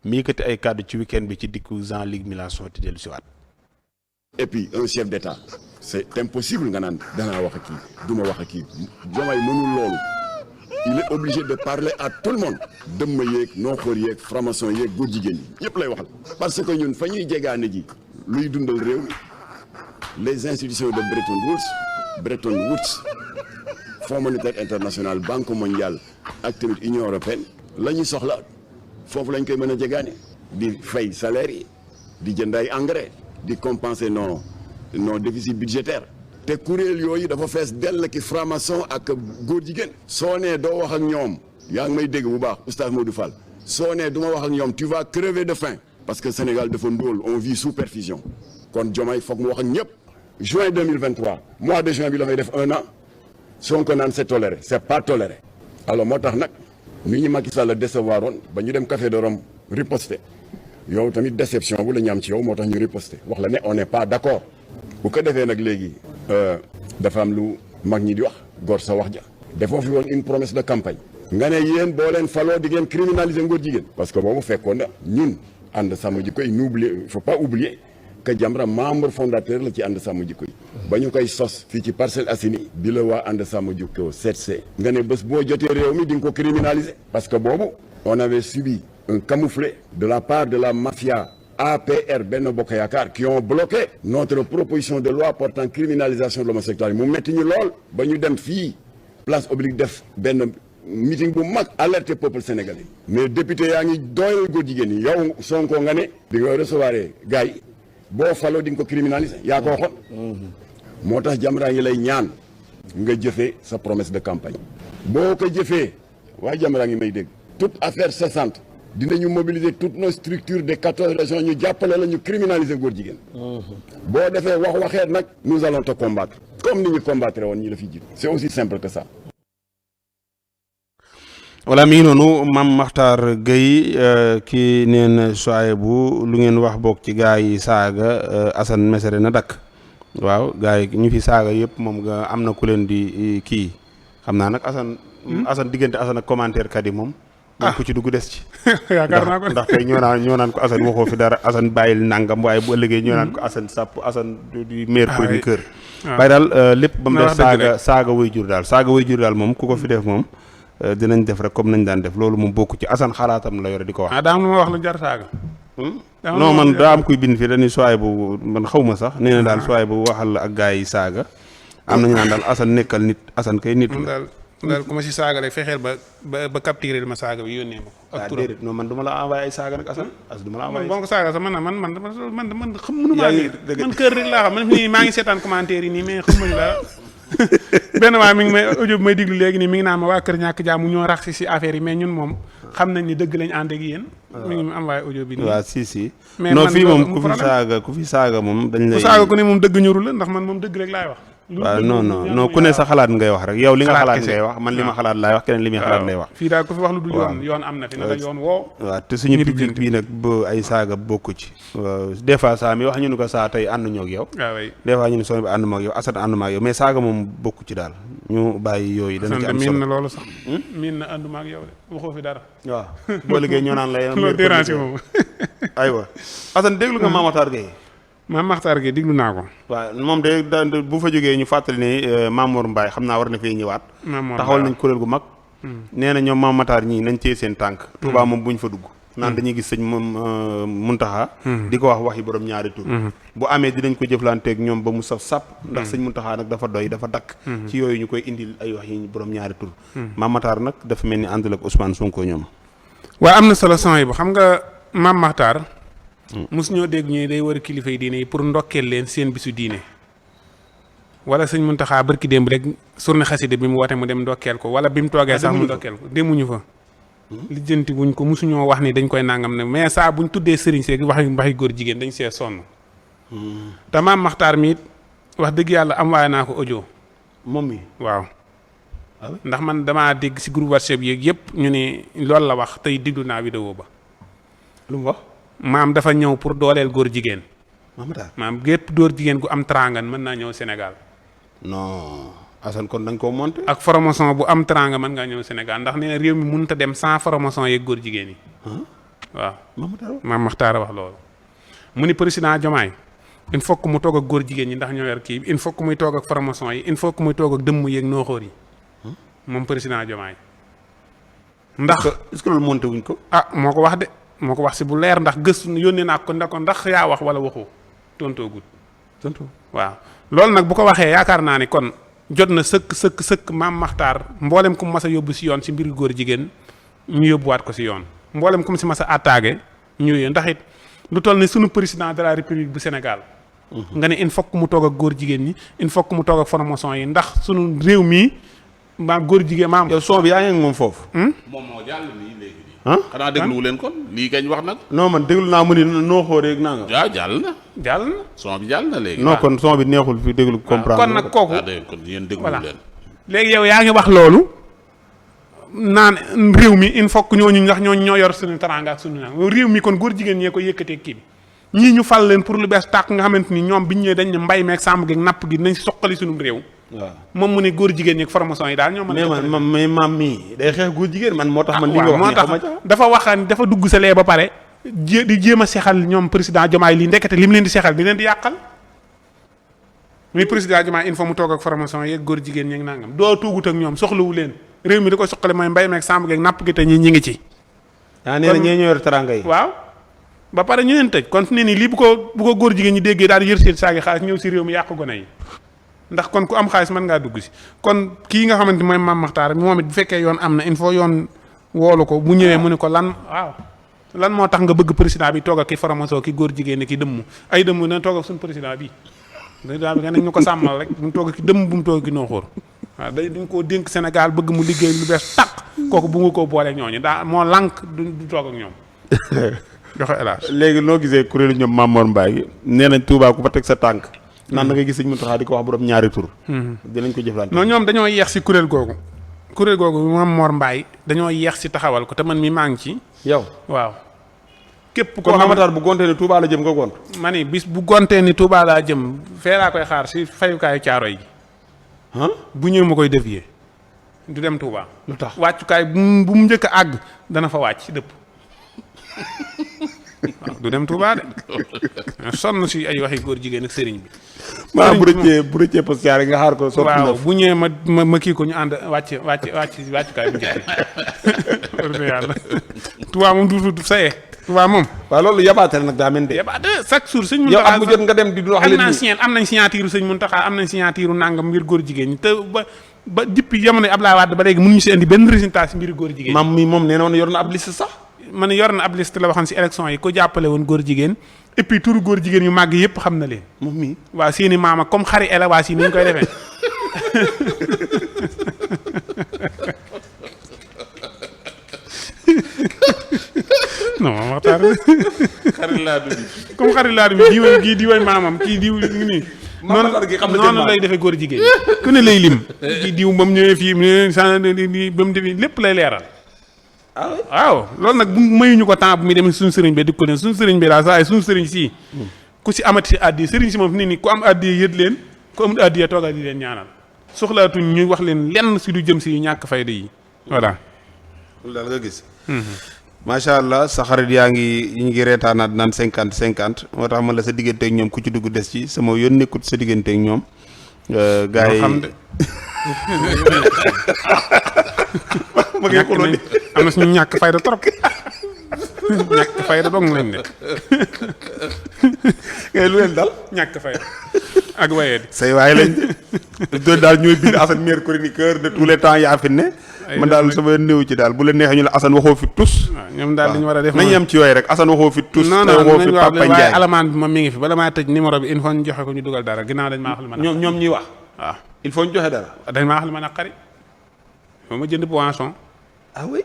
mi yëkkati ay kàddu ci week-end bi ci dikku Jean-Luc Mélenchon ti dellu si waat. Et puis un chef d'État c'est impossible nga naan danaa wax ak kii du ma wax ak kii Diomaye mënul loolu il est obligé de parler à tout le monde dëmm yeeg nooxoor yeeg franc-maçon yeeg góor jigéen yi ñëpp lay waxal parce que ñun fa ñuy jegaane ji luy dundal réew mi les institutions de Bretton Woods Fonds monétaire international Banque mondiale ak tamit Union européenne la ñuy soxla foofu lañ koy mën a jegaane di fay salaire yi di jënd ay engrais di compenser nos déficits budgétaires te kuréel yooyu dafa fees dell ki franc-maçon ak góor jigéen soo nee doo wax ak ñoom yaa ngi may dégg bu baax oustaz Modou Fall soo nee du ma wax ak ñoom tu vas crever de faim parce que Sénégal dafa ndóol on vit sous perfusion kon Diomaye foog mu wax ak ñëpp juin 2023 mois de juin bi la fay def 1 an Sonko naan c'est toléré c'est pas toléré alors moo tax nag ni ñu Macky Sall décevoir woon ba ñu dem Café de Rome riposter yow tamit déception bu la ñu am ci yow moo tax ñu riposter wax la ne on n'est pas d'accord bu ko defee nag léegi dafa am lu mag ñi di wax góor sa wax ja dafoo fi woon une promesse de campagne nga ne yéen boo leen faloo di ngeen criminaliser ngóor jigéen parce que boobu fekkoon na ñun ànd sàmm jikko yi n'oublier il faut pas oublier que Jamra membre fondateur la ci ànd sàmm jikko yi ba ñu koy sos fii ci Parcelles Assainies bi la waa ànd sàmm jikko seetsee nga ne bés boo jotee réew mi di nga ko criminaliser parce que boobu on avait subi un camouflet de la part de la mafia APR Benno Bokk Yaakaar qui ont bloqué notre proposition de loi portant criminalisation de l'homosexualité mu metti ñu lool ba ñu dem fii place Obélisque def benn meeting bu mag alerter peuple sénégalais mais député yaa ngi dooleel góor jigéen ñi yow Sonko nga ne di nga recevoir gars yi boo faloo di nga ko criminaliser yaa ko waxoon moo tax Jamra ngi lay ñaan nga jëfee sa promesse de campagne boo ko jëfee waa Jamra ngi may dégg toute affaire cessante dinañu mobiliser toutes nos structures des 14 régions ñu jàppale la ñu criminaliser góor jigéen boo defee waxeet nag nous allons te combattre comme ni ñu combattre woon ñi la fi jiitu c'est aussi simple que ça. voilà mi ngi noonu Mame Makhtar Gueye kii neen Souhaïbou lu ngeen wax bokk ci gaa yi saaga Assane Mesere na dakk waaw gaa yi ñu fi saaga yëpp moom nga am na ku leen di kii xam naa nag Assane diggante Assane ak commentaire kat yi moom ku ci dugg des ci yaakaar naa ko ndax tey ñoo naan ko Assane waxoo fi dara Assane bàyyil nangam waaye bu ëllëgee ñoo naan ko Assane sàpp Assane du meilleur chroniqueur waaye daal lépp ba mu def saaga way jur daal moom ku ko fi def moom dinañ def rek comme nañ daan def loolu moom bokku ci Assane xalaatam la yore di ko wax. daa am lu ma wax lu jar saaga. non man daa am kuy bind fii dañuy Souhaïbou man xaw ma sax nee na daal Souhaïbou waxal la ak gaa yi saaga am nañu naan daal Assane nekkal nit Assane kay nit la. daal ku ma si saaga rek fexeel ba capturer ma saaga bi yónnee ma ko. ak turam non man du ma la envoyé ay saaga nag Assane du ma la envoyé. bon ko saaga sax man xam mënu maa man kër rek laa xam man nii maa ngi seetaan commentaire yi nii mais xam nga dara benn waay mi ngi may audio bi may diglu léegi nii mi ngi naan ma waa kër ñàkk jaamu ñoo rax si affaire yi mais ñun moom xam nañ ni dëgg lañ ànd ak yéen. mi ngi am waaye audio bi nii. waaw si. mais non fii moom ku fi saaga moom dañ lay. ku saaga ku ne moom dëgg ñorul la ndax man moom dëgg rek laay wax. waaw non ku ne sa xalaat ngay wax rek yow li nga xalaat ngay wax man li ma xalaat laay wax keneen li muy xalaat lay wax. fii daal ku fi wax lu dul yoon am na fi na la yoon woo. waaw te suñu public bii nag ba ay saaga bokku ci. des fois saa mi wax ñu ne ko saa tey ànd ñoo ak yow. waaw waay des fois ñu ne soo bi ànd ma ak yow Assane ànd ma ak yow mais saaga moom bokku ci daal ñu bàyyi yooyu. dana ci am solo miin na loolu sax. miin na ànduma ak yow de waxoo fi dara. waaw boo liggéey ñoo naan lay. loolu déranger moom. aywa Assane déglu nga Mame Makhtar Gueye. Mame Makhtar Gueye diglu naa ko. waaw moom de bu fa jógee ñu fàttali ne Mamour Mbaye xam naa war na fee ñëwaat. taxawal nañ kuréel gu mag. nee na ñoom Mame Makhtar ñii nañ téye seen tànk. Touba moom buñ fa dugg. naan dañuy gis sëñ moom Muntaxa di ko wax yi borom ñaari tur. bu amee dinañ ko jëflanteeg ñoom ba mu saf sàpp. ndax sëñ Muntaxa nag dafa doy dafa dakk ci yooyu ñu koy indil ay wax yi borom ñaari tur. Mame Makhtar nag dafa mel ni àndul ak Ousmane Sonko ñoom. waaw am na solo yi bu xam nga Mame Makhtar mus ñoo dégg ñuy day war kilifa yi diine yi pour ndokkeel leen seen bisu diine wala sëñ Muntaxa barki démb rek surne xaside bi mu woote mu dem ndokkeel ko wala bi mu toogee sax mu ndokkeel ko demuñu fa lijjanti wuñ ko musuñoo wax ni dañ koy nangam ne mais saa buñ tuddee sëriñ seeg waxi góor jigéen dañ see sonn te Mame Makhtar mi it wax dëgg yàlla am waaye naa ko audio moom mi waaw ndax man damaa dégg si groupe WhatsApp yeeg yëpp ñu ne loolu la wax tey diglu naa vidéo ba lu mu wax maam dafa ñëw pour dooleel góor jigéen. maam gépp góor jigéen gu am trangan mën naa ñëw Sénégal. non Assane kon dañ koo monté. ak formation bu am tranga mën ngaa ñëw Sénégal ndax nee na réew mi mënut a dem sans formation yeeg góor jigéen yi. waaw Mame Makhtar wax loolu mu ni président Diomaye il faut que mu toog ak góor jigéen ñi ndax ñoo yor kii il faut que muy toog ak formation yi il faut que muy toog ak dëmm yeeg nooxóor yi moom président Diomaye ndax est-ce que loolu monté wuñ ko moo ko wax de moo ko wax si bu leer ndax gëstu yónnee naa ko ndax yaa wax wala waxoo tontoo gut waaw loolu nag bu ko waxee yaakaar naa ni kon jot na sëkk Mame Makhtar mboolem ku mu mas a yóbbu si yoon si mbir góor jigéen ñu yóbbuwaat ko si yoon mboolem ku mu si mas a attaqué ñu ndax it lu toll ni sunu président de la république bu Sénégal nga ne il faut que mu toog ak góor jigéen ñi il faut que mu toog ak formation yi ndax sunu réew mii maam góor jigéen maam. yow son bi yaa ngi ak moom foofu. moom moo jàll nii léegi nii. xanaa dégluwu leen kon lii kañ wax nag. non man déglu naa mu ni noo xóoree naa nga. waaw jàll na. jàll na son bi jàll na léegi. non kon son bi neexul fi déglu comprendre. kon nag kooku kon yéen déglu leen. léegi yow yaa ngi wax loolu naan réew mi il faut que ñooñu ndax ñoo yor suñu teraanga ak suñu naan réew mi kon góor jigéen ñee ko yëkkatee kii bi ñii ñu fal leen pour lu bees tàq nga xamante ni ñoom biñ ñëwee dañ ne mbay meeg sàmm gi napp gi dinañ soqali suñu réew. waaw moom mu ne góor jigéen ñi ak formation yi daal ñoo mën a. mais maam mii day xeex góor jigéen man moo tax man. li nga wax moo tax dafa waxaan dafa dugg sa lee ba pare di jéem a seexal ñoom président Diomaye lii ndekete li mu leen di seexal di leen di yàqal muy président Diomaye il faut mu toog ak formation yeeg góor jigéen ñi ak nangam doo tuugut ak ñoom soxlawu leen réew mi di ko soqale mooy mbay meeg sàmm gi ak napp gi te ñi ngi ci. yaa nee na ñee ñoo yor teraanga yi. waaw ba pare ñu leen tëj kon fi ne nii lii bu ko góor jigéen ñi déggee daal di yër seen saagi xaalis ñëw si réew mi yàq gone yi ndax kon ku am xaalis mën ngaa dugg si kon kii nga xamante mooy Mame Makhtar moom it bu fekkee yoon am na il faut yoon woolu ko bu ñëwee mu ne ko lan moo tax nga bëgg président bi toog ak ki formation ki góor jigéen ki dëmm ay dëmm na toog ak suñu président bi président bi nga nañ ñu ko sàmmal rek bu mu toog ak ki dëmm bu mu toog ak ki nooxóor waaw dañ koo dénk Sénégal bëgg mu liggéey lu bees tàq kooku bu nga koo boolee ñooñu daa moo lànk du toog ak ñoom joxe hélas léegi noo gisee kuréelu ñoom Mamor Mbaye nee nañ Touba ku fa teg sa tànk naan da ngay gis sëñ Mountakha di ko wax borom ñaari tur dinañ ko jëflante non ñoom dañoo yeex si kuréel googu Mamor Mbaye dañoo yeex si taxawal ko te man mi maa ngi ci yow waaw képp kon Mame Makhtar bu gontee ni Touba la jëm nga gont ma ni bis bu gontee ni Touba laa jëm fee laa koy xaar si fayukaayu caaro yi bu ñëw ma koy dévier du dem Touba lu tax wàccukaay bu mu njëkk a àgg dana fa wàcc dëpp waaw du dem Touba de sonn si ay waxi góor jigéen ak sëriñ bi maa bu rëccee postière nga xaar ko waaw bu ñëwee ma kii ko ñu ànd wàccukaay bu njëkk yàlla Touba moom du sayee Touba moom waaw loolu yabaateel nag daa mel de yabaate chaque jour sëñ yow Mountakha am bu jot nga dem di wax leen am nañ signature sëñ Mountakha am nañ signature nangam mbir góor jigéen ñi te ba depuis jamono Abdoulaye Wade ba léegi mënuñu si indi benn résultat si mbir góor jigéen maam mi moom nee na woon yor na ab liste sax man yor na ab liste la waxoon si élection yi ko jàppale woon góor jigéen et puis turu góor jigéen yu màgg yëpp xam na leen moom mii waaw seeni maama comme xari élevage yi ni ñu koy defee non Mame Makhtar xarit laa dugg. comme xarit laa dugg diway maamam kii diw nii noonu lay defee góor jigéen ku ne lay lim kii diw ba mu ñëwee fii ba mu defee lépp lay leeral waaw loolu nag bu mayuñu ko temps bu muy demee suñu sëriñ bi di ko leen suñu sëriñ bi daal saa ay suñu sëriñ sii ku si amati addi sëriñ si moom fi ne nii ku am addi yët leen ku amul addi toogal di leen ñaanal soxlaatuñ ñuy wax leen lenn si du jëm si ñàkk fayda yi voilà loolu daal nga gis macha allah sa xarit yaa ngi ñu ngi reetaanaat naan 50-50 moo tax man la sa digganteeg ñoom ku ci dugg des ci sama yoon nekkut sa digganteeg ñoom gars yi xam de ma ngi xuloo de am na suñu ñàkk fayda trop ñàkk fayda dong lañ de ngay lu leen dal ñàkk fayda ak wayee di say waay lañ de doon daal ñooy bind Assane meilleur chroniqueur de tous les temps yaa fi ne man daal sama néew ci daal bu leen neexee ñu la Assane waxoo fi tus waaw ñoom daal li ñu war a def nañ yem ci yooyu rek Assane waxoo fi tus non waxoo fi Papa waaye Ndiaye alamaan bi moom mi ngi fi bala maa tëj numéro bi il faut ñu joxe ko ñu dugal dara ginnaaw dañ maa wax lu ma naqari ñoom ñuy wax waaw il faut ñu joxe dara dañ maa wax lu ma naqari moom ma jënd poisson ah oui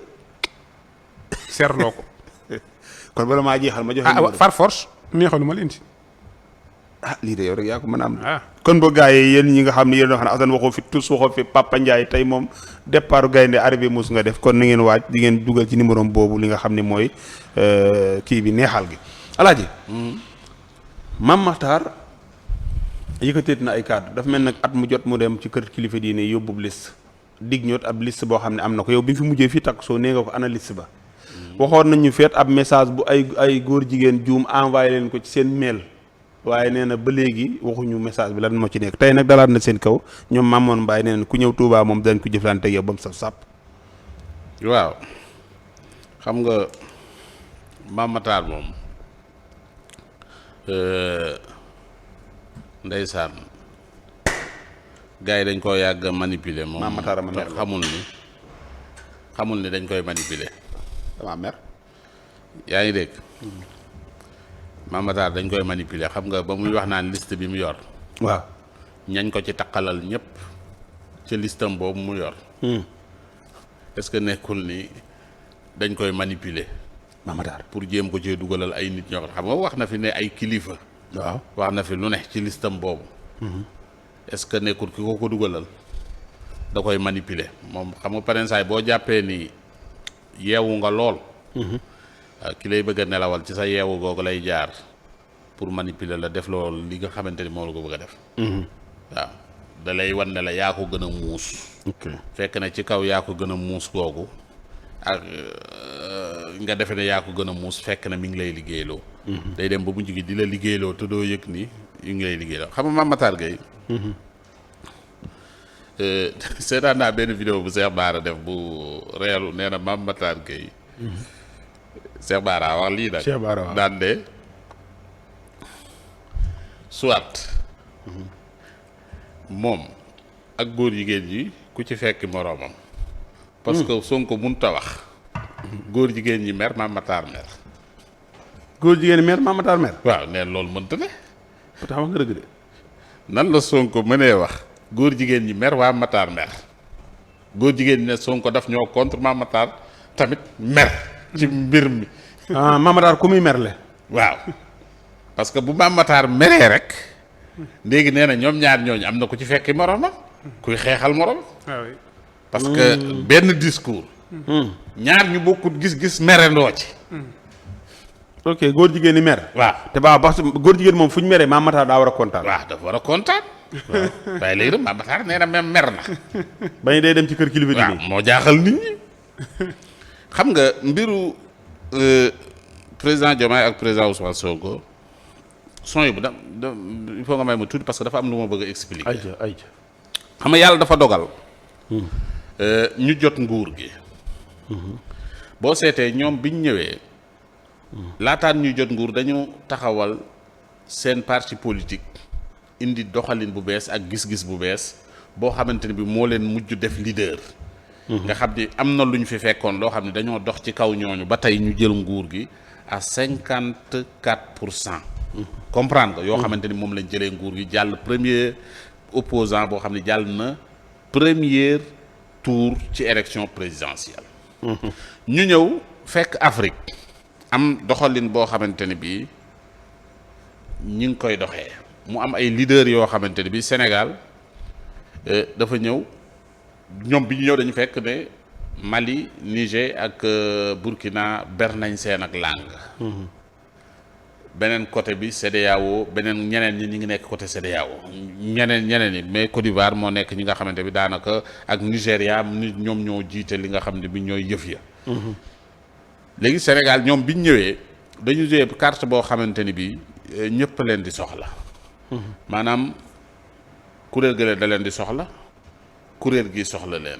seerloo ko kon bala maa jeexal ma joxe far force neexalu ma leen si lii de yow rek yaa ko mën a am ah kon ba gars yi yéen ñi nga xam ne yéen wax ne Assane waxoo fi tous waxoo fi Papa Ndiaye tey moom départ gaynde arrivé mus nga def kon na ngeen waaj di ngeen dugal ci numéro boobu li nga xam ne mooy kii bi neexal gi alaaji Mame Makhtar yëkkateet na ay kàddu dafa mel nag at mu jot mu dem ci kër kilifa diine yóbbu liste dig ñoot ab liste boo xam ne am na ko yow bi fi mujjee fii takk soo nee nga ko ana liste ba waxoon nañu feet ab message bu ay góor jigéen juum envoyé leen ko ci seen mail waaye nee na ba léegi waxuñu message bi lan moo ci nekk tey nag dalaat na seen kaw ñoom Mamour Mbaye nee na ku ñëw Touba moom dañ ko jëflante ak yow ba mu saf sàpp. waaw xam nga Mame Matar moom ndeysaan gars yi dañ koo yàgg manipuler moom Mame Matar ma mer xamul ni dañ koy manipuler. dama mer. yaa ngi dégg. Mame Matar dañ koy manipuler xam nga ba muy wax naan liste bi mu yor. waaw ñañ ko ci taqalal ñëpp ci listam boobu mu yor. est-ce que nekkul ni dañ koy manipuler. Mame Matar pour jéem ko cee dugalal ay nit ñoo xam nga wax na fi ne ay kilifa. waaw wax na fi lu ne ci listam boobu. est-ce que nekkul ki ko dugalal da koy manipuler moom xam nga parensaay boo jàppee ni yeewu nga lool. ki lay bëgg a nelawal ci sa yeewu googu lay jaar pour manipuler la def loolu li nga xamante ni moom la ko bëgg a def. waaw da lay wan ne la yaa ko gën a muus. fekk na ci kaw yaa ko gën a muus googu ak nga defe ne yaa ko gën a muus fekk na mi ngi lay liggéeyloo. day dem ba mu jigi di la liggéeyloo te doo yëg ni yu ngi lay liggéeyloo xam nga Mame Matar Gueye. seetaan naa benn vidéo bu Cheikh Bara def bu reelu nee na Mame Matar Gueye. Cheikh Bara wax lii nag. Cheikh Bara wax daan de soit moom ak góor jigéen ñi ku ci fekk moroomam. parce que Sonko mënut a wax. góor jigéen ñi mer Mame Matar mer. góor jigéen mer Mame Matar mer. waaw neen loolu mënta ne. pourtant wax nga dëgg de. nan la Sonko mënee wax góor jigéen ñi mer waa Matar mer góor jigéen ñi ne Sonko daf ñoo contre Mame Matar tamit mer ci mbir mi. Mame Matar ku muy merle. waaw parce que bu Mame Matar meree rek léegi nee na ñoom ñaar ñooñu am na ku ci fekki moromam kuy xeexal morom. parce que benn discours. ñaar ñu bokkut gis-gis merendoo ci. ok góor jigéen ñi mer. waaw te baax góor jigéen moom fu ñu meree Mame Matar daa war a kontaan. waaw dafa war a kontaan. waaye léegi nag Mame Matar nee na même mer na. bañ day dem ci kër kilifa waaw gi. moo jaaxal nit ñi. xam nga mbiru président Diomaye ak président Ousmane Sonko son yi bu da il faut nga may ma tuuti parce que dafa am lu ma bëgg a expliquer. ayca xam nga yàlla dafa dogal. ñu jot nguur gi. boo seetee ñoom biñ ñëwee. laataan ñuy jot nguur dañu taxawal seen parti politique indi doxalin bu bees ak gis-gis bu bees boo xamante ne bi moo leen mujj def leader. nga xam ni am na lu ñu fi fekkoon loo xam ne dañoo dox ci kaw ñooñu ba tey ñu jël nguur gi à 54%. comprendre nga yoo xamante ni moom lañ jëlee nguur gi jàll premier opposant boo xam ne jàll na premier tour ci élection présidentielle. ñu ñëw fekk Afrique. am doxalin boo xamante ne bii ñi ngi koy doxee mu am ay leader yoo xamante ne bii Sénégal dafa ñëw ñoom bi ñu ñëw dañu fekk ne Mali Niger ak Burkina ber nañ seen ak langue. beneen côté bi CEDEAO beneen ñeneen ñi ngi nekk côté CEDEAO ñeneen ñi mais Côte d'Ivoire moo nekk ñi nga xamante bi daanaka ak Nigéria ñoom ñoo jiite li nga xam ne bi ñooy yëf ya. léegi Sénégal ñoom biñ ñëwee dañu joué carte boo xamante ni bii ñëpp leen di soxla. maanaam kuréel gële da leen di soxla kuréel gi soxla leen.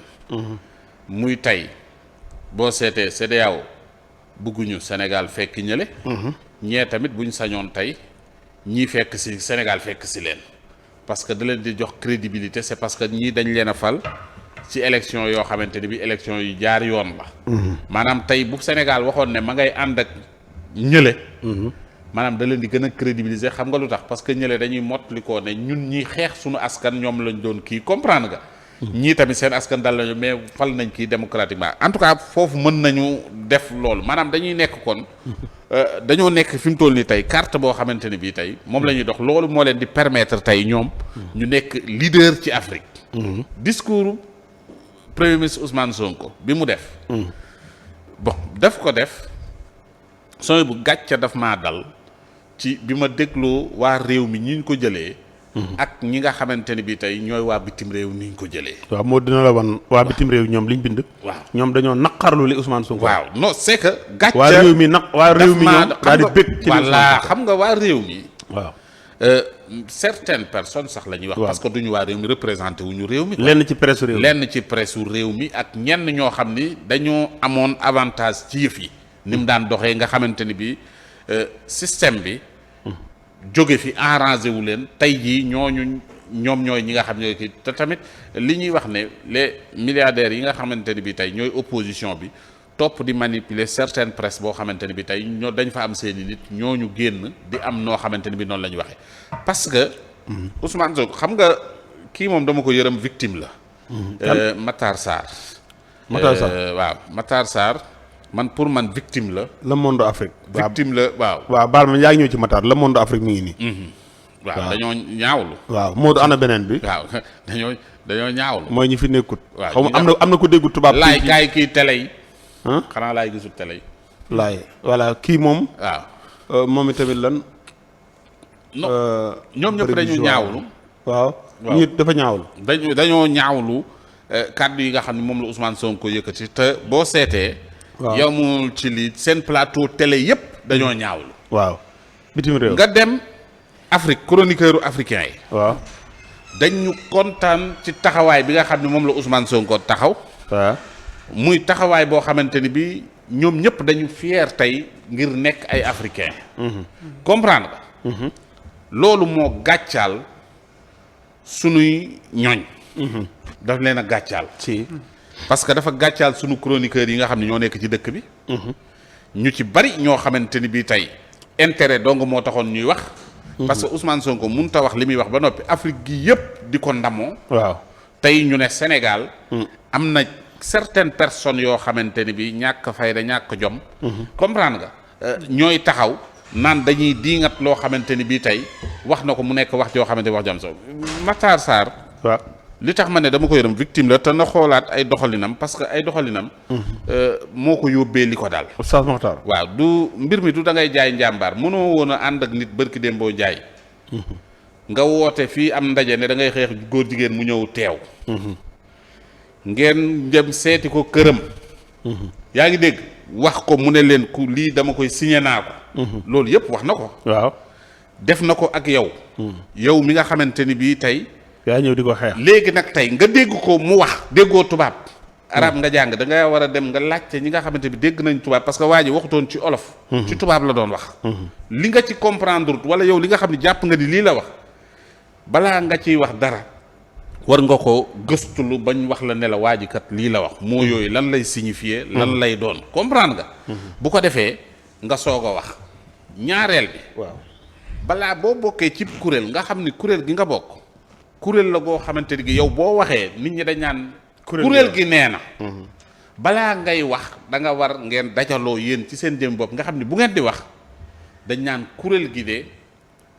muy tey boo seetee CEDEAO bëgguñu Sénégal fekk ñële. ñee tamit buñ sañoon tey ñii fekk si Sénégal fekk si leen parce que da leen di jox crédibilité c'est parce que ñii dañ leen a fal. ci élection yoo xamante ni bi élection yu jaar yoon la. maanaam tey bu Sénégal waxoon ne ma ngay ànd ak ñële. maanaam da leen di gën a crédibiliser xam nga lu tax parce que ñële dañuy mottali ko ne ñun ñi xeex suñu askan ñoom lañ doon kii comprendre nga. ñii tamit seen askan dal lañu mais fal nañ kii démocratiquement en tout cas foofu mën nañu def loolu maanaam dañuy nekk kon. dañoo nekk fi mu toll nii tey carte boo xamante ni bii tey moom la ñuy dox loolu moo leen di permettre tey ñoom. ñu nekk leader ci Afrique. discours. Premier ministre Ousmane Sonko bi mu def. bon daf ko def sooy bu gàcce daf maa dal ci bi ma dégloo waa réew mi ñi ñu ko jëlee ak ñi nga xamante ni bi tey ñooy waa bitim réew niñ ko jëlee. waaw moo dina la wan waa bitim réew ñoom liñ bind. waaw ñoom dañoo naqarlu li Ousmane Sonko. waaw non c'est que. gàcce waa réew mi ñoom daal di bëgg ci voilà xam nga waa réew mi. waaw certaines personnes sax la ñuy wax. parce que duñu waa réew mi représenté wuñu réew mi. lenn ci presse réew mi lenn ci presse réew mi ak ñenn ñoo xam ni dañoo amoon avantage ci yëf yi. ni mu daan doxee nga xamante ni bi système bi. jóge fi arrangé wu leen tey jii ñoom ñooy ñi nga xam ñooy kii te tamit li ñuy wax ne les milliardaires yi nga xamante ni bi tey ñooy opposition bi topp di manipuler certaines presse boo xamante ni bi tey ñoo dañ fa am seeni nit ñooñu génn di am noo xamante ni bi noonu la ñu waxee parce que Ousmane Sonko xam nga kii moom dama ko yërëm victime la Matar Sarr waaw Matar Sarr man pour man victime la Le Monde Afrique victime la waaw baal ma yaa ngi ñëw ci Matar Le Monde Afrique mi ngi nii waaw dañoo ñaawlu waaw Modou ana beneen bi waaw dañoo ñaawlu mooy ñi fi nekkut waaw xaw ma am na ko déggu tubaab laay kaay kii télé yi xanaa laay gisul télé yi laay voilà kii moom waaw moom itamit lan ñoom ñëpp dañu ñaawlu waaw ñi dafa ñaawlu dañoo ñaawlu kàddu yi nga xam ne moom la Ousmane Sonko yëkkati te boo seetee yamul ci lii seen plateau télé yëpp dañoo ñaawlu waaw bitim réew nga dem Afrique chroniqueur africain yi waaw dañu kontaan ci taxawaay bi nga xam ne moom la Ousmane Sonko taxaw waaw muy taxawaay boo xamante ni bi ñoom ñëpp dañu fier tey ngir nekk ay africain comprendre nga loolu moo gàccaal sunuy ñoñ daf leen a gàccaal ci parce que dafa gàccaal sunu chroniqueurs yi nga xam ne ñoo nekk ci dëkk bi ñu ci bari ñoo xamante ni bii tey intérêt dong moo taxoon ñuy wax parce que Ousmane Sonko mënut a wax li muy wax ba noppi Afrique gi yëpp di ko ndamoo waaw tey ñu ne Sénégal am na certaines personnes yoo xamante ni bii ñàkk fayda ñàkk jom comprendre nga ñooy taxaw naan dañuy diingat loo xamante ni bii tey wax na ko mu nekk wax joo xamante ni wax jam so Matar Sarr waaw li tax ma ne dama ko yërëm victime la te na xoolaat ay doxalinam parce que ay doxalinam moo ko yóbbee li ko daal Oustaz Makhtar waaw du mbir mi du da ngay jaay njàmbaar mënoo woon a ànd ak nit bërki dem boo jaay nga woote fii am ndaje ne da ngay xeex góor jigéen mu ñëw teew ngeen dem seeti ko këram yaa ngi dégg wax ko mu ne leen ku lii dama koy signé naa ko loolu yëpp wax na ko waaw def na ko ak yow yow mi nga xamante ni bii tey yaa ñëw di ko xeex léegi nag tey nga dégg ko mu wax déggoo tubaab arab nga jàng da nga war a dem nga laajte ñi nga xamante bi dégg nañ tubaab parce que waa ji waxutoon ci olof ci tubaab la doon wax li nga ci comprendre wala yow li nga xam ne jàpp nga ni lii la wax balaa nga ciy wax dara war nga ko gëstulu bañ wax la ne la waa ji kat lii la wax moo yooyu lan lay signifier lan lay doon comprendre nga bu ko defee nga soog a wax ñaareel bi waaw balaa boo bokkee ci kuréel nga xam ni kuréel gi nga bokk kuréel la goo xamante ni gi yow boo waxee nit ñi dañ naan kuréel gi nee na balaa ngay wax da nga war ngeen dajaloo yéen ci seen jëm bopp nga xam ni bu ngeen di wax dañ naan kuréel gi de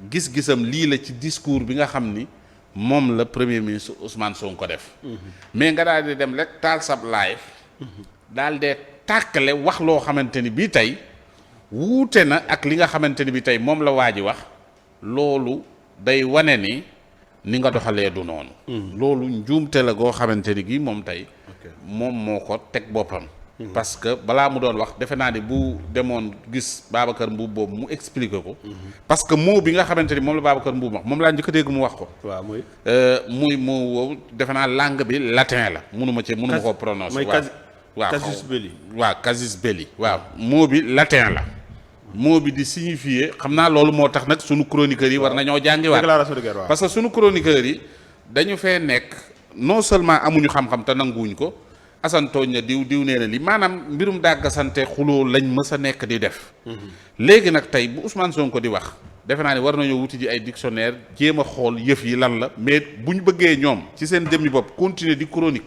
gis-gisam lii la ci discours bi nga xam ni moom la premier ministre Ousmane Sonko def mais nga daal di dem rek taal sab live daal dee tàkkale wax loo xamante ni bii tey wuute na ak li nga xamante ni bi tey moom la waa ji wax loolu day wane ni nga doxalee du noonu loolu njuumte la goo xamante ni gi moom tey moom moo ko teg boppam parce que balaa mu doon wax defe naa ni bu demoon gis Babacar Mbuub boobu mu expliquer ko parce que mot bi nga xamante ni moom la Babacar Mbuub wax moom laa njëkk a dégg mu wax ko waaw muy moo woowu defe naa langue bi latin la mënuma koo prononcer waaw casus belli waaw casus belli waaw mot bi latin la mot bi di signifier xam naa loolu moo tax nag sunu chroniqueurs yi war nañoo jàngiwaat déclaration de guerre waaw parce que sunu chroniqueurs yi dañu fee nekk non seulement amuñu xam-xam te nanguwuñ ko Assane tooñ na diw nee na li maanaam mbirum dàggasante xuloo lañ mës a nekk di def léegi nag tey bu Ousmane Sonko di wax defe naa ne war nañoo wuti ji ay dictionnaire jéem a xool yëf yi lan la mais bu ñu bëggee ñoom ci seen jëmmi bopp continuer di chronique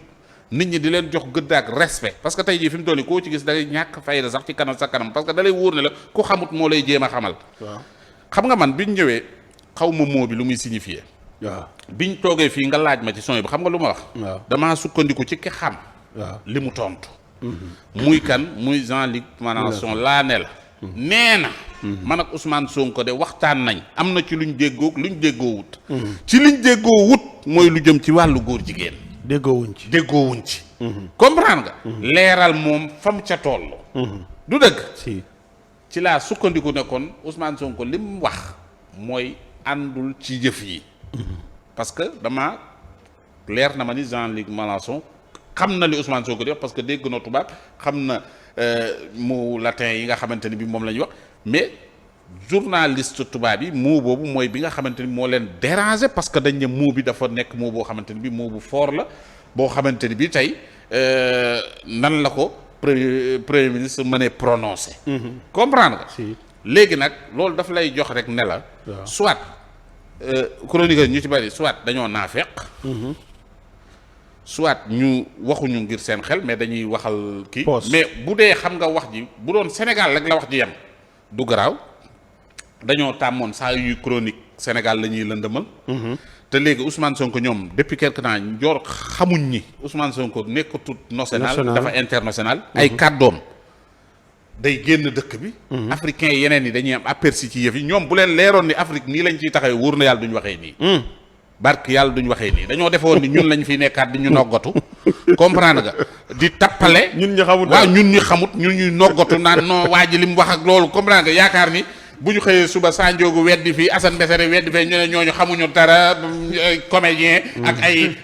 nit ñi di leen jox gëdd ak respect parce que tey jii fi mu toll nii koo ci gis da ngay ñàkk fayda sax ci kanam sa kanam parce que da lay wóor ne la ku xamut moo lay jéem a xamal xam nga man biñ ñëwee xaw ma mot bi lu muy signifier waaw biñ toogee fii nga laaj ma ci son bi xam nga lu ma wax damaa sukkandiku ci ki xam waaw li mu tontu muy kan muy Jean-Luc Mélenchon laa ne la nee na man ak Ousmane Sonko de waxtaan nañ am na ci luñ déggoo wut ci liñ déggoo wut mooy lu jëm ci wàllu góor jigéen déggoowuñ ci comprendre nga leeral moom fam ca toll du dëgg ci laa sukkandiku ne kon Ousmane Sonko li mu wax mooy àndul ci jëf yi parce que dama leer na ma ni Jean-Luc Mélenchon xam na li Ousmane Sonko di wax parce que dégg na tubaab xam na mu latin yi nga xamante ni bi moom la ñuy wax mais journaliste tubaab yi mot boobu mooy bi nga xamante ni moo leen déranger parce que dañ ne mot bi dafa nekk mot boo xamante ni bi mot bu fort la boo xamante ni bi tey nan la ko premier ministre mënee prononcer. comprendre nga. léegi nag loolu daf lay jox rek ne la. soit chroniqueur ñu ci bari soit dañoo naafeq. soit ñu waxuñu ngir seen xel mais dañuy waxal kii. mais bu dee xam nga wax ji bu doon Sénégal rek la wax ji yem du garaaw dañoo tàmmoon saa yuy chronique Sénégal la ñuy lëndëmal. te léegi Ousmane Sonko ñoom depuis quelque temps njoor xamuñ ñi Ousmane Sonko nekkatut national dafa international. ay kàddoom day génn dëkk bi. africain yeneen yi dañuy am aperçu ci yëf yi ñoom bu leen leeroon ni Afrique nii lañ ciy taxawee wóor na yàlla duñ waxee nii. barke yàlla duñ waxee nii dañoo defoon ni ñun lañ fiy nekkaat di ñu noggatu comprendre nga di tappale. ñun ñi xamut ñun ñuy noggatu naan non waa ji li mu wax ak loolu comprendre nga yaakaar ni. bu ñu xëyee suba Sanjoogu weddi fii Assane Mbesere weddi fee ñu ne ñooñu xamuñu dara comédien ak ay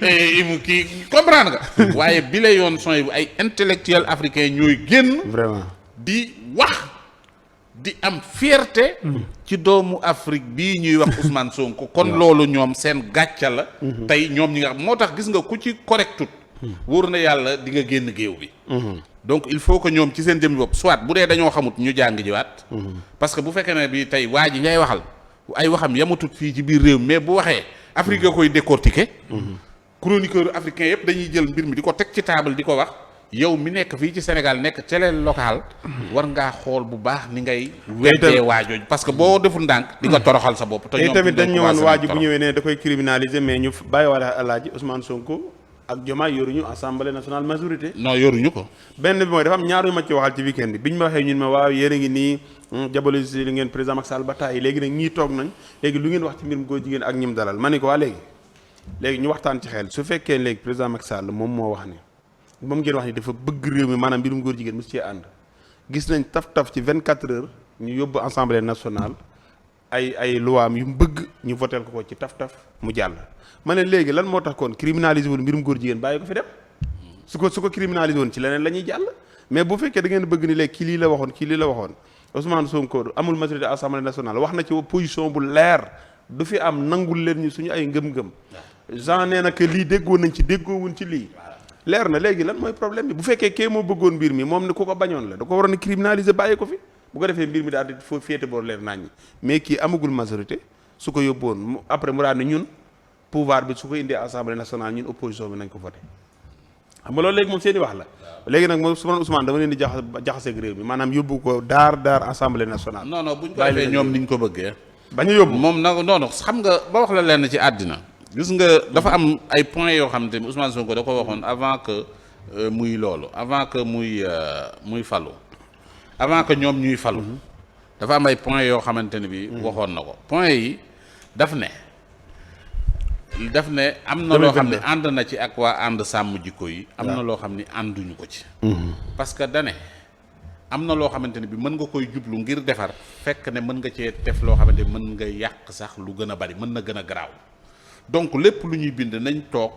kii comprendre nga waaye bi la yoon son bu ay intellectuel africain ñooy génn vraiment di wax di am fierté ci doomu Afrique bii ñuy wax Ousmane Sonko kon loolu ñoom seen gàcca la tey ñoom ñi nga xam moo tax gis nga ku ci correctut wóor na yàlla di nga génn géew bi donc il faut que ñoom ci seen jëm bopp soit bu dee dañoo xamut ñu jàng jiwaat parce que bu fekkee ne bi tey waa ji ngay waxal ay waxam yamatut fii ci biir réew mais bu waxee Afrique nga koy décortiquer chroniqueur africain yëpp dañuy jël mbir mi di ko teg ci table di ko wax yow mi nekk fii ci Sénégal nekk télé local war ngaa xool bu baax ni ngay weddee waajooju parce que boo deful ndànk di nga toroxal sa bopp te ñoom tamit dañ ñëwoon waa ji bu ñëwee ne da koy criminaliser mais ñu bàyyi wala alaaji Ousmane Sonko ak Diomaye yoruñu assemblée nationale majorité. non yoruñu ko. benn bi mooy dafa am ñaar yu ma ci waxal ci weekend bi ñu ma waxee ñun ma waaw yéen a ngi nii jaboli si li ngeen président Macky Sall ba taay léegi nag ñii toog nañ léegi lu ngeen wax ci mbirum góor jigéen ak ñim dalal ma ne ko waa léegi ñu waxtaan ci xel su fekkee léegi président Macky Sall moom moo wax ni moom ngeen wax ni dafa bëgg réew mi maanaam mbirum góor jigéen mosu cee ànd gis nañ taf ci 24 heures ñu yóbbu assemblée nationale ay luwaam yu mu bëgg ñu votel ko ci taf mu jàll ma ne léegi lan moo tax kon criminalisé woon mbirum góor jigéen bàyyi ko fi dem su ko criminalisé woon ci leneen la ñuy jàll mais bu fekkee da ngeen bëgg ni léegi kii lii la waxoon Ousmane Sonko amul majorité assemblée nationale wax na ci position bu leer du fi am nangul leen ñu suñu ay ngëm-ngëm Jean nee na que lii déggoowuñ ci lii leer na léegi lan mooy problème bi bu fekkee kee moo bëggoon mbir mi moom ne ku ko bañoon la da ko waroon a criminaliser bàyyi ko fi bu ko defee mbir mi daal di foo féete boor leer nañ ñi mais kii amagul majorité su ko yóbboon après mu daal ne ñun pouvoir bi su ko indee assemblée nationale ñun opposition bi nañ ko voté xam nga loolu léegi moom seen i wax la léegi nag moom su ma Ousmane dama leen di jaxaseeg réew mi maanaam yóbbu ko daar assemblée nationale. non buñ ko defee ñoom niñ ko bëggee. bañ a yóbbu moom nag non xam nga ba wax la leen ci àddina gis nga dafa am ay points yoo xam te Ousmane Sonko da ko waxoon avant que muy loolu avant que muy falu avant que ñoom ñuy falu dafa am ay points yoo xamante ne bi waxoon na ko points yi daf ne am na loo xam ne ànd na ci ak waa ànd sàmm jikko yi am na loo xam ne ànduñu ko ci parce que dane am na loo xamante ne bi mën nga koy jublu ngir defar fekk ne mën nga cee def loo xamante ne mën nga yàq sax lu gën a bari mën na gën a garaaw donc lépp lu ñuy bind nañ toog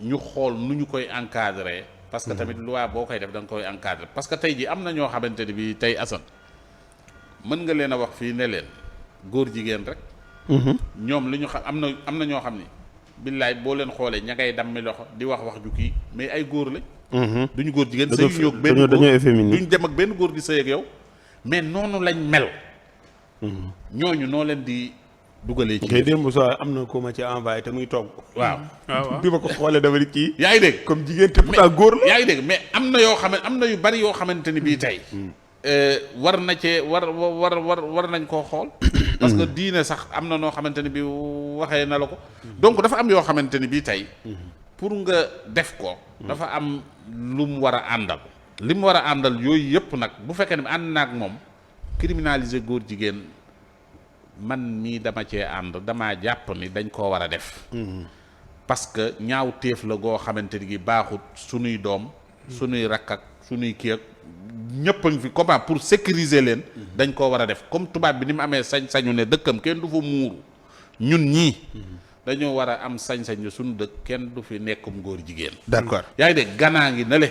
ñu xool nu ñu koy encadrer parce que tamit loi boo koy def da nga koy encadrer parce que tey ji am na ñoo xamante ne bi tey Assane mën nga leen a wax fii ne leen góor jigéen rek ñoom li ñu xam am na ñoo xam ni billaay boo leen xoolee ña ngay dammi loxo di wax ju kii mais ay góor lañ duñu góor jigéen sëy ñoog benn góor duñu dem ak benn góor di sëy ak yow mais noonu lañ mel ñooñu noo leen di dugalee ci kay démb soo am na ko ma ci envoyé te muy togg waaw bi ma ko xoolee dama di kii yaa ngi dégg comme jigéen te pourtant góor la yaa ngi dégg mais am na yoo xam ne am na yu bari yoo xamante ni bii tey war na cee war nañ koo xool parce que diine sax am na noo xamante ni bi waxee na la ko donc dafa am yoo xamante ni bii tey pour nga def ko dafa am lu mu war a àndal li mu war a àndal yooyu yëpp nag bu fekkee ne ànd naag moom criminaliser góor jigéen man mii dama cee ànd damaa jàpp ni dañ koo war a def. parce que ñaaw téef la goo xamante ni gi baaxut sunuy doom. sunuy rakk ak sunuy kii ak ñëpp a ngi fi comment pour sécuriser leen. dañ koo war a def comme tubaab bi ni mu amee sañ-sañu ne dëkkam kenn du fa muuru ñun ñii. dañoo war a am sañ-sañ ne sunu dëkk kenn du fi nekkum góor jigéen. d'accord yaa ngi dégg Gana ngi ne le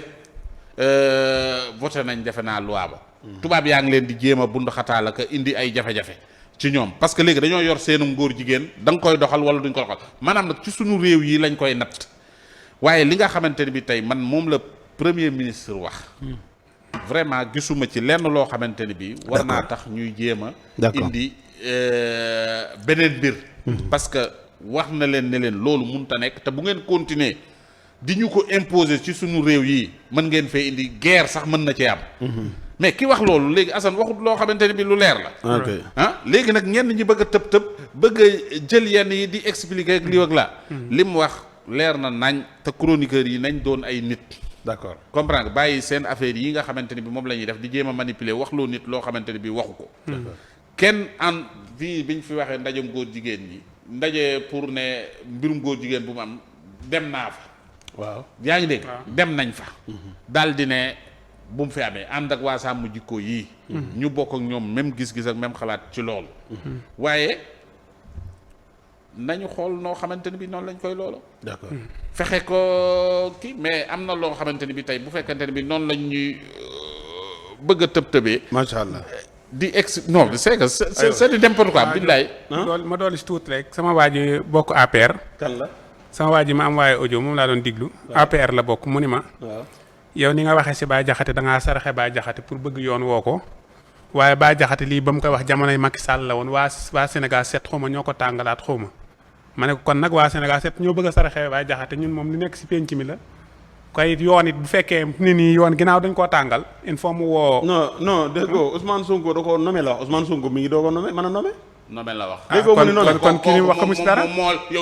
voté nañ defe naa loi ba. tubaab yaa ngi leen di jéem a bund xataal ak indi ay jafe-jafe ci ñoom parce que léegi dañoo yor seenum góor jigéen da nga koy doxal wala duñ ko doxal maanaam nag ci sunu réew yi lañ koy natt waaye li nga xamante ne bi tey man moom la premier ministre wax. vraiment gisuma ci lenn loo xamante ne bi war naa tax ñuy jéem a. indi beneen mbir. parce que wax na leen ne leen loolu mënut a nekk te bu ngeen continuer di ñu ko imposer ci sunu réew yi mën ngeen fee indi guerre sax mën na cee am. mais ki wax loolu léegi Assane waxut loo xamante ne bi lu leer la. ok léegi nag ñenn ñi bëgg a tëb bëgg a jël yenn yi di expliquer ak lii ak laa. li mu wax leer na nañ te chroniqueurs yi nañ doon ay nit. d'accord comprendre bàyyi seen affaire yi nga xamante ne bi moom la ñuy def di jéem a manipuler wax loo nit loo xamante ne bi waxu ko. kenn an fii biñ fi waxee ndajam góor jigéen ñi ndaje pour ne mbirum góor jigéen bu mu am dem naa fa. waaw yaa ngi dégg. dem nañ fa. daal di ne bu mu fi amee ànd ak waa sàmm jikko yii. ñu bokk ak ñoom même gis-gis ak même xalaat ci loolu. waaye nañu xool noo xamante ni bi noonu lañ koy loolu. d'accord fexe ko kii mais am na loo xamante ni bi tey bu fekkente ni bi noonu lañ ñuy bëgg a tëbee. macha allah. di non c'est que c'est du n'importe quoi billaay. ma dool si tuuti rek sama waa ji bokk APR. kan la. sama waa ji ma am waaye audio moom laa doon diglu. APR la bokk mu ni ma. waaw yow ni nga waxee si Bah Diakhaté da ngaa saraxe Bah Diakhaté pour bëgg yoon woo ko waaye Bah Diakhaté lii ba mu koy wax jamonoy Macky Sall la woon waa Sénégal 7 xaw ma ñoo ko tàngalaat xaw ma ne ko kon nag waa Sénégal 7 ñoo bëgg a saraxe Bah Diakhaté ñun moom li nekk si penc mi la. koy yoon it bu fekkee ni nii yoon ginnaaw dañ koo tàngal il faut mu woo. non dégg nga Ousmane Sonko da ko nommé la wax Ousmane Sonko mi ngi doo ko nommé mën a nommé. nommé la wax. kon kii ni wax xamu si dara.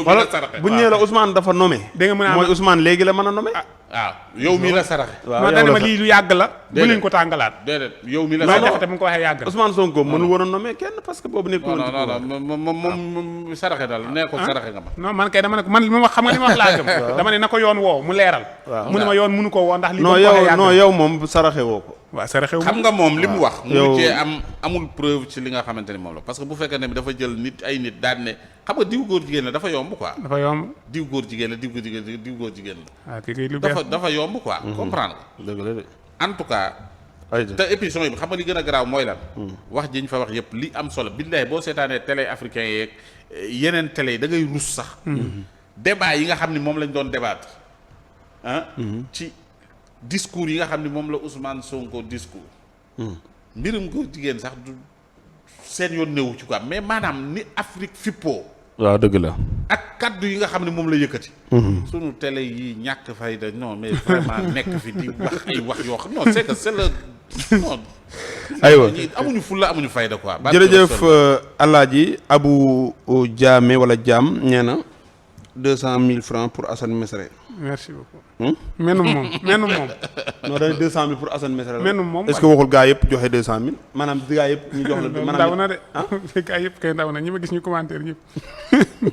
wala bu ñu nee la Ousmane dafa nommé. dégg nga mën a mooy Ousmane léegi la mën a nommé. waaw yow mii la saraxe. waaw yow ma lii lu yàgg la. bu leen ko tàngalaat. déedéet yow mii la Bah Diakhaté mu ngi ko waxee yàgg la. Ousmane Sonko mënu woon a nommé kenn parce que boobu nekkul. non moom saraxe daal nee ko saraxe nga ma. non man kay dama ne ko man li ma wax xam nga li ma wax laa gëm. dama ne na ko yoon woo mu leeral. mu ne ma yoon mënu ko woo ndax li ko waxee yàgg non yow moom saraxe woo ko. waaw saraxe wu xam nga moom li mu wax. yow mu cee amul preuve ci li nga xamante ni moom la parce que bu fekkee ne dafa jël nit ay nit daal ne xam nga diw góor jigéen la dafa yomb quoi. dafa yomb. diw góor jigéen la diw góor jigéen la. waaw kii lu bees dafa yomb quoi. comprendre nga. dëgg la de. en tout cas. te émission yi xam nga li gën a garaaw mooy lan. wax ji ñu fa wax yëpp li am solo billaay boo seetaanee télé africain yeeg yeneen télé yi da ngay rus sax. débat yi nga xam ni moom lañ doon débattre ci discours yi nga xam ni moom la Ousmane Sonko discours. mbirum góor jigéen sax du seen yoon newu ci quoi mais maanaam ni Afrique fippoo. waaw dëgg la. ak kaddu yi nga xam ne moom la yëkkati. sunu télé yi ñàkk fayda non mais vraiment nekk fi di wax ay wax yoo xam non c'est que c'est le non. aywa amuñu fulla amuñu fayda quoi. jërëjëf Alaaji Abou Diame wala Diam nee na 200 000 francs pour Assane Mesre. merci beaucoup. menum moom. non dañuy 200 000 pour Assane Mesre. menum moom est-ce que waxul gaa yëpp joxe 200 000 maanaam gaa yëpp ñu jox la. ndaw na de gaa yëpp kay ndaw na ñi ma gis ñu commentaire ñëpp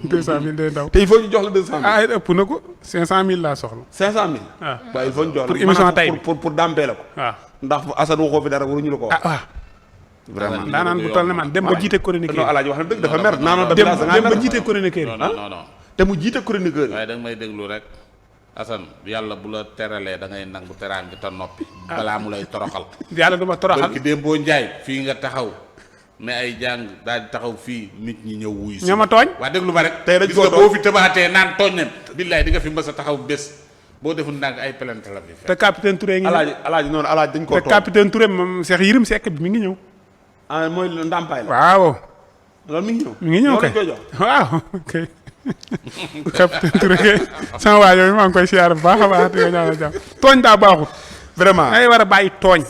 200 000 day ndaw. te il faut ñu jox la 200 000. ah ëpp na ko 500 000 laa soxla. 500 000. waaw waaw il faut ñu jox la pour émission tay bi pour dàmpee la ko. waaw ndax Assane waxoo fi dara waruñu la ko wax. ah waaw. vraiment daanaan bu toll ne man dem ba jiite chroniqueur. non Alaaji wax na dëgg dafa mer naanal ba. dem ba jiite chroniqueur. non te mu jiite chroniqueur yi. waaye da nga may déglu rek Assane yàlla bu la teralee da ngay nangu teraan bi te noppi. balaa mu lay toroxal. yàlla du ma toroxal ki Dembo Njaay fii nga taxaw mais ay jàng daal di taxaw fii nit ñi ñëw wuyu si. ñoo ma tooñ. waa déglu ma rek. tey dañ gis koo nga tooñ boo fi tëbaatee naan tooñ nañ. billaay di nga fi mës a taxaw bés boo deful ndànk ay plainte la fi. te capitaine Touré ngi ñëw Alaaji noonu Alaaji dañ koo te tooñ. capitaine Touré moom Cheikh Yirim Seck bi mi ngi ñëw. ah mooy ndàmpaay la. waaw. loolu mi ngi ñëw. mi ngi ñëw kay loolu lañ koy jox. waaw kay. capitaine Touré kay sama waa yooyu maa ngi koy siyaar bu baax a baax di nga ñaanal jàmm tooñ daa baaxut. vraiment ay war a bàyyi tooñ.